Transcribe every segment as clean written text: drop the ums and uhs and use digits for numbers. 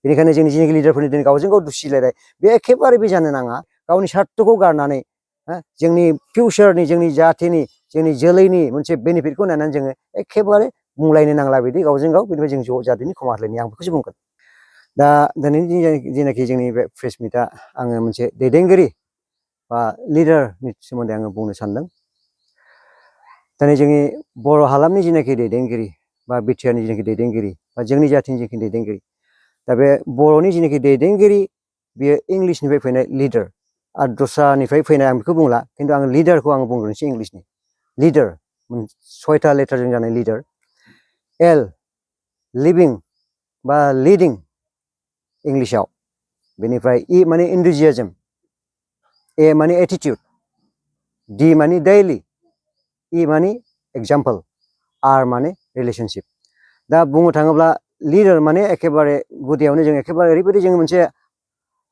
बेनिखायनो जोंनि जिनेखि लिडारफोरनि दिनै गावजों गाव दुसिलायनाय बे एखेबारे बे जानो नाङा गावनि स्वार्थखौ गारनानै जोंनि फिउचारनि जोंनि जाथिनि जोंनि जोलैनि मोनसे बेनिफिटखौ नायनानै जोङो एखेबारे बुंलायनो नांला बिदि गावजों गाव बेनिफ्राय जों ज' जादोनि खमा होलायनाय आं बेखौसो बुंगोन दा दिनैनि जेनाखि जोंनि बे प्रेस मिटआ आङो मोनसे दैदेनगिरि बा लिडारनि सोमोन्दै आङो बुंनो सानदों दिनै जोंनि बर' हालामनि जेनाखि दैदेनगिरि बा बिटिआरनि जेनाखि दैदेनगिरि बा जोंनि जाथिनि जेनाखि दैदेनगिरि दा बे बर'नि जेनाखि दैदेनगिरि बेयो इंलिसनिफ्राय फैनाय लिडार आरो दस्रानिफ्राय फैनाय आं बेखौ बुंला खिन्थु आं लिडारखौ आं बुंग्रोनोसै इंलिसनि लिडार 6टा लेटारजों जानाय लिडार एल लिभिं बा लिडिं इंलिसाव बेनिफ्राय इ माने इन्थुजियाजम ए माने एटिटिउड डि माने डेइलि इ माने एग्जाम्पल आर माने रिलेशनशिप दा बुंनो थाङोब्ला लिडार माने एखेबारे गुदियावनो जों एखेबारे ओरैबायदि जों मोनसे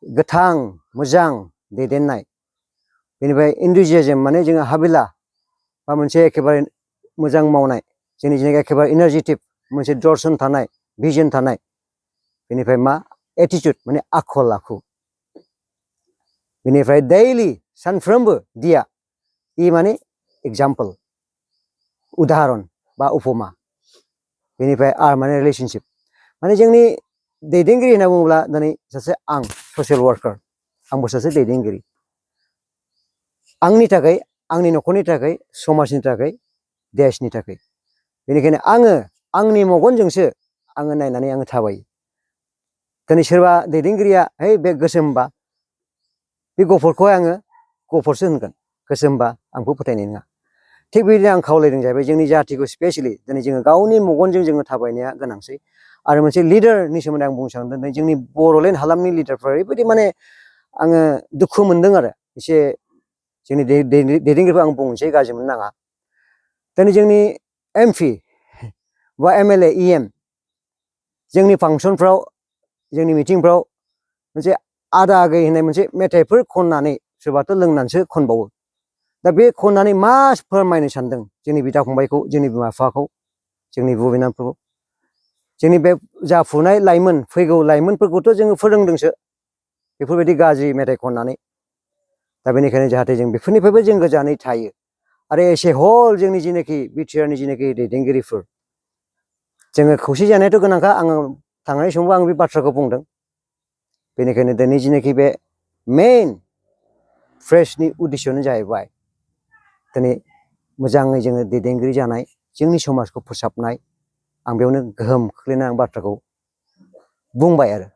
गोथां मोजां दैदेननाय बेनिफ्राय इन्थुजियाजम माने जोङो हाबिला बा मोनसे एखेबारे मोजां मावनाय जोंनि जेनेखि एखेबारे इनारजेटिक मोनसे दर्शन थानाय भिजन थानाय बेनिफ्राय मा एटिट्युड माने आखल आखु बेनिफ्राय डेइलि सानफ्रोमबो दिया इ माने एग्जाम्पल उदाहरन बा उपमा बेनिफ्राय आर माने रिलेशनशिप माने जोंनि दैदेनगिरि होनना बुङोब्ला दिनै सासे आं ससियेल वार्कार आंबो सासे दैदेनगिरि आंनि थाखाय आंनि न'खरनि थाखाय समाजनि थाखाय देशनि थाखाय बेनिखायनो आङो आंनि मेगनजोंसो आङो नायनानै आङो थाबायो दिनै सोरबा दैदेनगिरिया है बे गोसोमबा बे गफरखौहाय आङो गफरसो होनगोन गोसोमबा आंखौ फोथायनाय नङा थिग बेबायदिनो आं खावलायदों जाहैबाय जोंनि जाथिखौ स्पेसियेलि दिनै जोङो गावनि मेगनजों जोङो थाबायनाया गोनांसै आरो मोनसे लिडारनि सोमोन्दै आं बुंनो सानदों दिनै जोंनि बर'लेण्ड हालामनि लिडारफ्रा ओरैबायदि माने आङो दुखु मोनदों आरो एसे जोंनि दैदेनगिरिखौ आं बुंनोसै गाज्रि मोननो नाङा दिनै जोंनि एमपि बा एमएलए इएम जोंनि फांसनफ्राव जोंनि मिटिंफ्राव मोनसे आदा आगै होननाय मोनसे मेथाइफोर खननानै सोरबाथ' लोंनानैसो खनबावो दा बे खननानै मा फोरमायनो सानदों जोंनि बिदा फंबायखौ जोंनि बिमा बिफाखौ जोंनि बिब' बिनानावफोरखौ जोंनि बे जाफुनाय लाइमोन फैगौ लाइमोनफोरखौथ' जोङो फोरोंदोंसो बेफोरबायदि गाज्रि मेथाइ खननानै दा बेनिखायनो जाहाथे जों बेफोरनिफ्रायबो जों गोजानै थायो आरो एसे हल जोंनि जेनाखि बिटिआरनि जेनाखि दैदेनगिरिफोर जोङो खौसे जानायाथ' गोनांखा आङो थांनाय समावबो आं बे बाथ्राखौ बुंदों बेनिखायनो दिनै जेनाखि बे मेइन फ्रेसनि उद्देश्यआनो जाहैबाय दिनै मोजाङै जोङो दैदेनगिरि जानाय जोंनि समाजखौ फोसाबनाय आं बेयावनो गोहोम खोख्लैनाय आं बाथ्राखौ बुंबाय आरो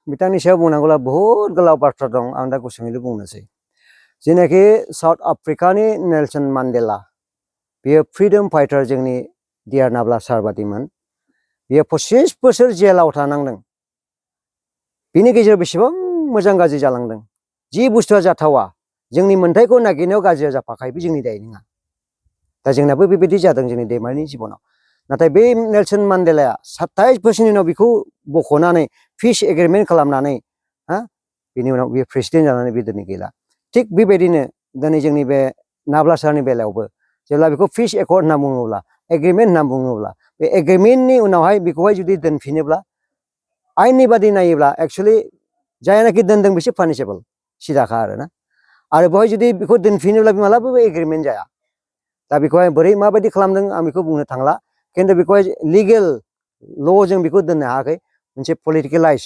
बिथांनि सायाव बुंनांगौब्ला बहुद गोलाव बाथ्रा दं आं दा गुसुङैल' बुंनोसै जेनाखि साउथ आफ्रिकानि नेलसन मान्डेला बेयो फ्रिडम फाइटार जोंनि डियार नाब्ला सार बादिमोन बेयो 25 बोसोर जेलाव थानांदों बिनि गेजेराव बेसेबां मोजां गाज्रि जालांदों जि बुस्थुआ जाथावा जोंनि मोन्थाइखौ नागिरनायाव गाज्रिया जाफाखायो बे जोंनि दाय नङा दा जोंनाबो बेबायदि जादों जोंनि दैमानि जिबनाव नाथाय बे नेलसन मान्डेलाया 27 बोसोरनि उनाव बेखौ बख'नानै पिस एग्रिमेन्ट खालामनानै बिनि उनाव बेयो प्रेसिडेन्ट जानानै बे दिनै गैला थिग बेबायदिनो दिनै जोंनि बे नाब्ला सारनि बेलायावबो जेब्ला बेखौ पिस एकर्ड होनना बुङोब्ला एग्रिमेन्ट होनना बुङोब्ला बे एग्रिमेन्टनि उनावहाय बेखौहाय जुदि दोनफिनोब्ला आयेननि बादि नायोब्ला एक्सुवेलि जायनाखि दोनदों बिसोर पानिसेबल सिदाखा आरोना आरो बेवहाय जुदि बेखौ दोनफिनोब्ला मालाबाबो एग्रिमेन्ट जाया दा बेखौहाय बोरै माबायदि खालामदों आं बेखौ बुंनो थांला खिन्थु बेखौहाय लिगेल ल'जों बेखौ दोननो हायाखै मोनसे पलिटिकेलाइज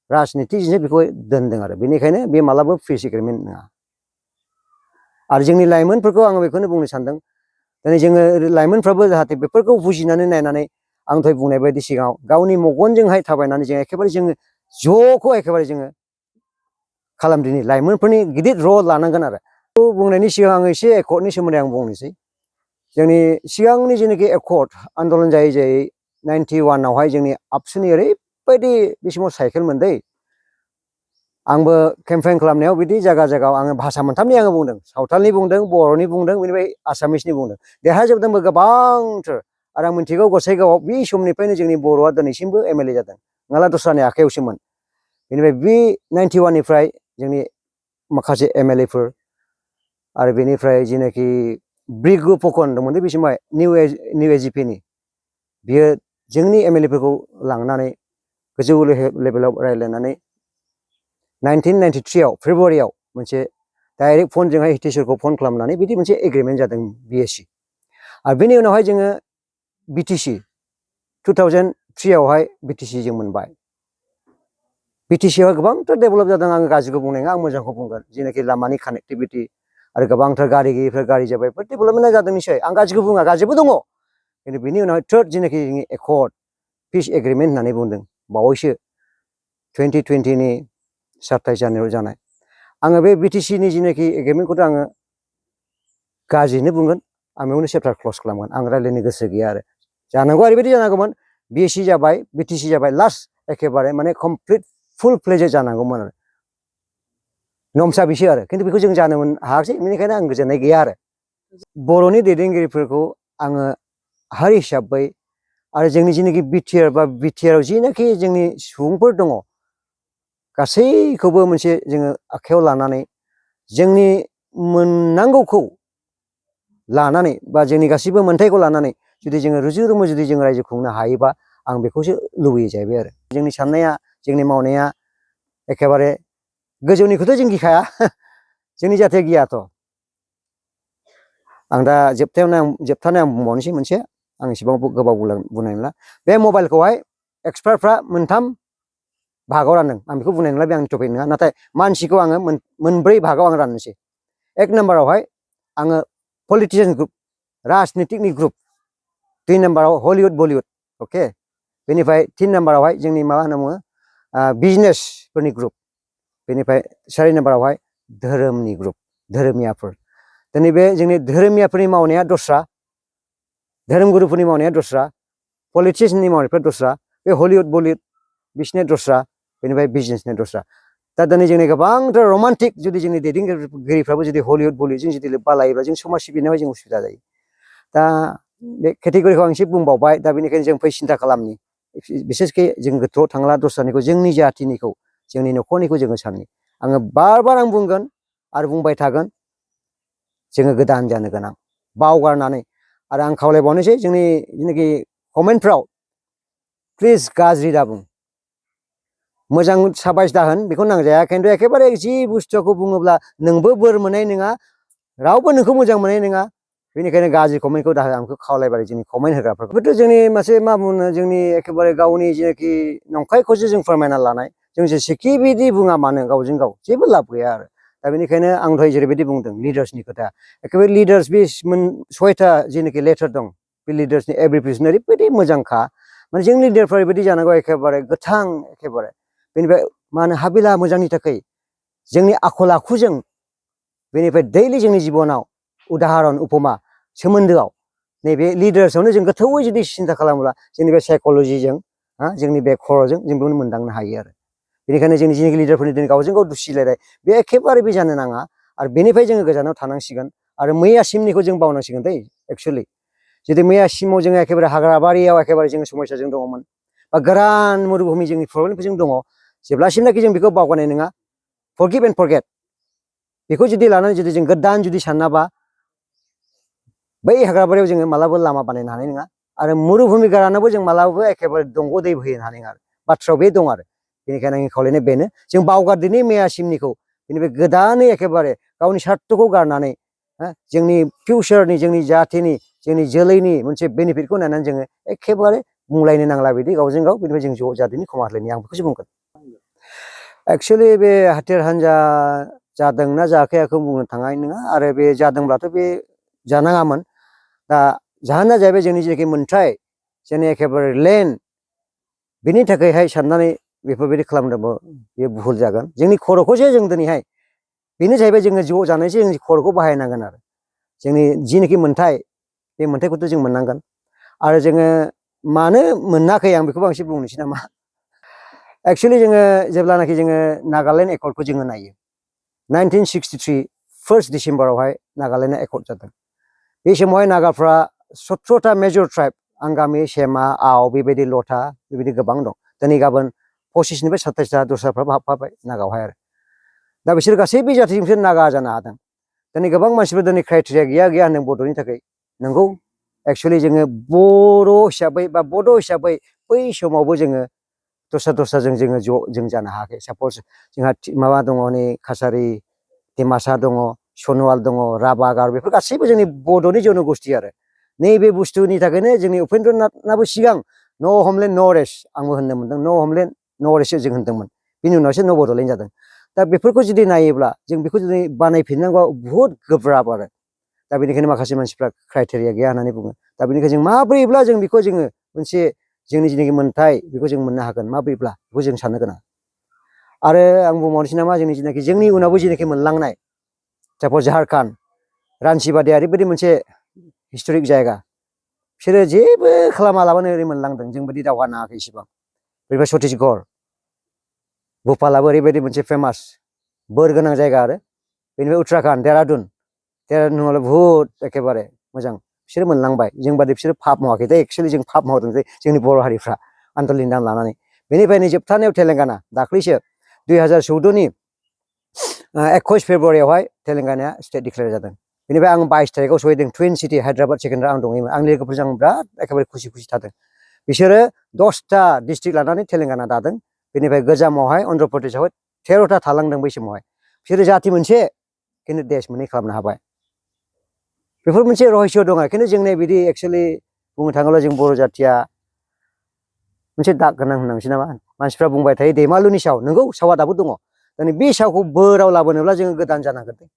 राजनितिजोंसो बेखौ दोनदों आरो बेनिखायनो बे मालाबाबो पिस एग्रिमेन्ट नङा आरो जोंनि लाइमोनफोरखौ आङो बेखौनो बुंनो सानदों दिनै जोङो लाइमोनफ्राबो जाहाथे बेफोरखौ बुजिनानै नायनानै आं दहाय बुंनाय बायदि सिगाङाव गावनि मेगनजोंहाय थाबायनानै जों एखेबारे जोङो ज'खौ एखेबारे जोङो खालामदिनि लाइमोनफोरनि गिदिर रल लानांगोन आरो बुंनायनि सिगां आङो एसे एकर्डनि सोमोन्दै आं बुंनोसै जोंनि सिगांनि जेनाखि एकर्ड आन्दलन जायै जायै 91आवहाय जोंनि आबसुनि ओरैबायदि बे समाव साइकेल मोनदै आंबो केम्पेइन खालामनायाव बिदि जायगा जायगायाव आङो भाषा मोनथामनि आङो बुंदों सावथालनि बुंदों बर'नि बुंदों बेनिफ्राय आसामिसनि बुंदों देरहाजोबदोंबो गोबांथार आरो आं मिथिगौ गसाइगावआव बे समनिफ्रायनो जोंनि बर'आ दिनैसिमबो एमएलए जादों नङाब्ला दस्रानि आखायावसोमोन बेनिफ्राय बे 91निफ्राय जोंनि माखासे एमएलएफोर आरो बेनिफ्राय जेनाखि ब्रिगु फकन दंमोन बे समाव निउ एजिपिनि बियो जोंनि एमएलएफोरखौ लांनानै गोजौ लेभेलाव रायज्लायनानै 1993 आव फेब्रुवारियाव मोनसे डाइरेक्ट फनजोंहाय हितेश्वरखौ फन खालामनानै बिदि मोनसे एग्रिमेन्ट जादों बिएससि आरो बेनि उनावहाय जोङो बिटिसि 2003 आवहाय बिटिसि जों मोनबाय बिटिसिआव गोबांथार डेभेलप जादों आङो गाज्रिखौ बुंनाय नङा आं मोजांखौ बुंगोन जेनाखि लामानि कानेक्टिभिटि आरो गोबांथार गारि गैयिफ्रा गारि जाबाय डेभेलपमेन्टआ जादों निश्चय आं गाज्रिखौ बुङा गाज्रिबो दङ खिन्थु बिनि उनावहाय थार्ड जेनाखि जोंनि एकर्ड पिस एग्रिमेन्ट होननानै बुंदों बावैसो 2020 नि 27 जानुवारियाव जानाय आङो बे बिटिसिनि जेनाखि एग्रिमेन्टखौथ' आङो गाज्रिनो बुंगोन आं बेयावनो चेप्टार क्लस खालामगोन आं रायज्लायनो गोसो गैया आरो जानांगौ ओरैबायदि जानांगौमोन बिएससि जाबाय बिटिसि जाबाय लास्ट एखेबारे माने कमप्लिट फुल फ्लेजेड जानांगौमोन आरो नमसा बिसो आरो खिन्थु बेखौ जों जानो हायाखिसै बेनिखायनो आं गोजोननाय गैया आरो बर'नि दैदेनगिरिफोरखौ आङो हारि हिसाबै आरो जोंनि जेनाखि बिटिआर बा बिटिआराव जेनाखि जोंनि सुबुंफोर दङ गासैखौबो मोनसे जोङो आखायाव लानानै जोंनि मोननांगौखौ लानानै बा जोंनि गासैबो मोन्थायखौ लानानै जुदि जोङो रुजु रुमु जुदि जों रायजो खुंनो हायोबा आं बेखौसो लुबैयो जाहैबाय आरो जोंनि साननाया जोंनि मावनाया एखेबारे गोजौनिखौथ' जों गिखाया जोंनि जाथिया गियाथ' आं दा जोबथारनाय आं बुंबावनोसै मोनसे आं एसेबां गोबाव बुंनाय नंला बे मबाइलखौहाय एक्सपार्टफ्रा मोनथाम भागाव रानदों आं बेखौ बुंनाय नंला बे आंनि टपिक नङा नाथाय मानसिखौ आङो मोनब्रै भागाव आं राननोसै एक नाम्बारावहाय आङो पलिटिशियान ग्रुप राजनितिकनि ग्रुप 2 नाम्बाराव हलिउड बलिउड अके बेनिफ्राय 3 नाम्बारावहाय जोंनि मा होनना बुङो बिजनेसफोरनि ग्रुप बेनिफ्राय 4 नाम्बारावहाय धोरोमनि ग्रुप धोरोमियाफोर दिनै बे जोंनि धोरोमियाफोरनि मावनाया दस्रा धोरोमगुरुफोरनि मावनाया दस्रा पलिटिशियाननि मावनायफ्रा दस्रा बे हलिउड बलिउड बिसोरनिया दस्रा बेनिफ्राय बिजनेसनिया दस्रा दा दिनै जोंनि गोबांथार रमान्टिक जुदि जोंनि दैदेनगिरिफ्राबो जुदि हलिउड बलिउडजों जुदि लोब्बा लायोब्ला जों समाज सिबिनायाव जों उसुबिदा जायो दा बे केटेगरिखौ आं एसे बुंबावबाय दा बेनिखायनो जों फै सिन्था खालामनि बिसेसके जों गोथौआव थांला दस्रानिखौ जोंनि जाथिनिखौ जोंनि न'खरनिखौ जोङो साननि आङो बार आं बुंगोन आरो बुंबाय थागोन जोङो गोदान जानो गोनां बावगारनानै आरो आं खावलायबावनोसै जोंनि जेनाखि कमेन्टफ्राव प्लिज गाज्रि दाबुं मोजां साबायस दाहोन बेखौ नांजाया खिन्थु एखेबारे जि बुस्थुखौ बुङोब्ला नोंबो बोर मोननाय नङा रावबो नोंखौ मोजां मोननाय नङा बेनिखायनो गाज्रि कमेन्टखौ दाहो आंखौ खावलायबाय जोंनि कमेन्ट होग्राफोरखौ बेथ' जोंनि मोनसे मा बुङो जोंनि एखेबारे गावनि जेनाखि नंखायखौसो जों फोरमायना लानाय जों जेसेखि बिदि बुङा मानो गावजों गाव जेबो लाब गैया आरो दा बेनिखायनो आं दहाय जेरैबायदि बुंदों लिडार्सनि खोथा एखेबारे लिडार्स बे 6टा जेनाखि लेटार दं बे लिडार्सनि एब्रिभिएसन ओरैबायदि मोजांखा माने जोंनि लिडारफ्रा ओरैबायदि जानांगौ एखेबारे गोथां एखेबारे बेनिफ्राय मा होनो हाबिला मोजांनि थाखाय जोंनि आखल आखुजों बेनिफ्राय दैलि जोंनि जिबनाव उदाहरन उपमा सोमोन्दोआव नैबे लिडार्सआवनो जों गोथौवै जुदि सिन्था खालामोब्ला जोंनि बे साइक'लजिजों जोंनि बे खर'जों जों बेखौनो मोनदांनो हायो आरो बेनिखायनो जोंनि जेनाखि लिडारफोरनि दिनै गावजों गाव दुसिलायनाय बे एखेबारे बे जानो नाङा आरो बेनिफ्राय जोङो गोजानाव थानांसिगोन आरो मैयासिमनिखौ जों बावनांसिगोन दै एक्सुवेलि जुदि मैयासिमाव जोङो एखेबारे हाग्राबारियाव एखेबारे जोङो समस्याजों दङमोन बा गोरान मरुभूमि जोंनि प्रब्लेमफोरजों दङ जेब्लासिमनाखि जों बेखौ बावगारनाय नङा फरगिभ एन्ड फरगेट बेखौ जुदि लानानै जुदि जों गोदान जुदि सानाबा बै हाग्राबारियाव जोङो मालाबो लामा बानायनो हानाय नङा आरो मरुभूमि गारानावबो जों मालाबाबो एखेबारे दंग' दै बोहैनो हानाय नङा बाथ्रायाव बे दं आरो बेनिखायनो आंनि खावलायनाय बेनो जों बावगारदिनि मैयासिमनिखौ बेनिफ्राय गोदानै एखेबारे गावनि स्वार्थखौ गारनानै जोंनि फिउचारनि जोंनि जाथिनि जोंनि जोलैनि मोनसे बेनिफिटखौ नायनानै जोङो एखेबारे बुंलायनो नांला बिदि गावजों गाव बेनिफ्राय जों ज' जादिनि खमा होलायनि आं बेखौसो बुंगोन एक्सुवेलि बे हाथियार हान्जा जादोंना जायाखै आंखौ बुंनो थांनाय नङा आरो बे जादोंब्लाथ' बे जानाङामोन दा जाहोना जाहैबाय जोंनि जेनाखि मोनथाय जोंनि एखेबारे लेन्ड बेनि थाखायहाय साननानै बेफोरबायदि खालामदोंबो बे भुल जागोन जोंनि खर'खौसो जों दिनैहाय बेनो जाहैबाय जोङो ज' जानायसो जोंनि खर'खौ बाहायनांगोन आरो जोंनि जिनाखि मोनथाय बे मोनथायखौथ' जों मोननांगोन आरो जोङो मानो मोनाखै आं बेखौबो आं एसे बुंनोसै नामा एक्सुवेलि जोङो जेब्लानाखि जोङो नागालेण्ड एकर्डखौ जोङो नायो 1963 1 डिसेम्बरावहाय नागालेण्डआ एकर्ड जादों बे समावहाय नागाफ्रा 17टा मेजर ट्राइब आंगामि सेमा आव बेबायदि लथा बेबायदि गोबां दं दिनै गाबोन 25निफ्राय 27टा दस्राफ्राबो हाबफाबाय नागावहाय आरो दा बिसोर गासैबो जाथिजोंसो नागा जानो हादों दिनै गोबां मानसिफोर दिनै क्राइटेरिया गैया होनदों बड'नि थाखाय नंगौ एक्सुवेलि जोङो बर' हिसाबै बा बड' हिसाबै बै समावबो जोङो दस्राजों जों जानो हायाखै सापज जोंहा माबा दङ नै कासारि डिमासा दङ सनवाल दङ राभा गार बेफोर गासैबो जोंनि बड'नि जन'गोष्ठी आरो नैबे बुस्थुनि थाखायनो जोंनि उपेन्द्रनाथनाबो सिगां न' हमलेण्ड न' रेस्ट आंबो होननो मोनदों न' हमलेण्ड न' रेस्ट जों होनदोंमोन बिनि उनावसो न' बड'लेण्ड जादों दा बेफोरखौ जुदि नायोब्ला जों बेखौ जुदि बानायफिननांगौआ बुहुद गोब्राब आरो दा बेनिखायनो माखासे मानसिफ्रा क्राइटेरिया गैया होननानै बुङो दा बेनिखायनो जों माब्रैब्ला जों बेखौ जोङो मोनसे जोंनि जेनाखि मोन्थाय बेखौ जों मोननो हागोन माब्रैब्ला बेखौ जों साननो गोनां आरो आं बुंबावनोसै नामा जोंनि उनावबो जेनाखि मोनलांनाय सापज झारखन्ड रान्चि बादिया ओरैबायदि मोनसे हिस्ट'रिक जायगा बिसोरो जेबो खालामालाबानो ओरै मोनलांदों जोंबायदि दावहा नाङाखै इसिबां बेनिफ्राय छत्तीसगढ़ भुपालाबो ओरैबायदि मोनसे फेमास बोर गोनां जायगा आरो बेनिफ्राय उत्तराखन्ड देरादुनालाय बुहुद एखेबारे मोजां बिसोरो मोनलांबाय जोंबादि बिसोरो पाप मावाखै दा एक्सुवेलि जों पाप मावदों जे जोंनि बर' हारिफ्रा आन्दलनि नाम लानानै बेनिफ्राय नै जोबथारनायाव तेलेंगाना दाख्लैसो 2014नि 21 फेब्रुवारियावहाय तेलेंगानाया स्टेट डिक्लेयार जादों बेनिफ्राय आं 22 थारिखआव सहैदों टुइन सिटि हायद्राबाद सेकेन्डआव आं दङमोन आंनि लोगोफोरजों आं बिराद एखेबारे खुसि थादों बिसोरो 10टा डिस्ट्रिक्ट लानानै तेलेंगाना दादों बेनिफ्राय गोजामावहाय अन्ध्र प्रदेशआवहाय 13टा थालांदों बै समावहाय बिसोरो जाथि मोनसे खिन्थु देश मोननै खालामनो हाबाय बेफोर मोनसे रहस्य दङ खिन्थु जोंनि बिदि एक्सुवेलि बुंनो थाङोब्ला जों बर' जाथिया मोनसे दाग गोनां होननांसै नामा मानसिफ्रा बुंबाय थायो दैमालुनि साव नंगौ सावा दाबो दङ दिनै बे सावखौ बोराव लाबोनोब्ला जोङो गोदान जानांगोन